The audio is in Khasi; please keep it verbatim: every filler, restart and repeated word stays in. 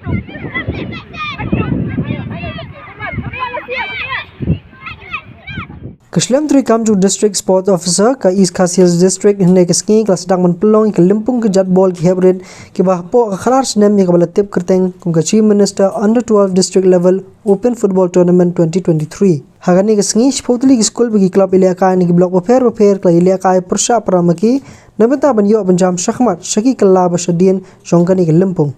Ka shlem treikam jong District Sports Officer ka East Khasi Hills District hynne ka sngi ka la sdang ban pynlong ïa ka lympung ka jatbol ki hep rit kiba hapoh ka khadar snem ïa kaba la tip kyrteng kum ka Chief Minister Under twelve District Level Open Football Tournament twenty twenty-three. Ha kane ka sngi shiphew tylli ki skul bad ki club ïalehkai na ki block bapher bapher ki la ïalehkai pyrshah para ma ki na bynta ban ïoh ban jam shakhmat sha ki kylla ba shadien jong kane ka lympung.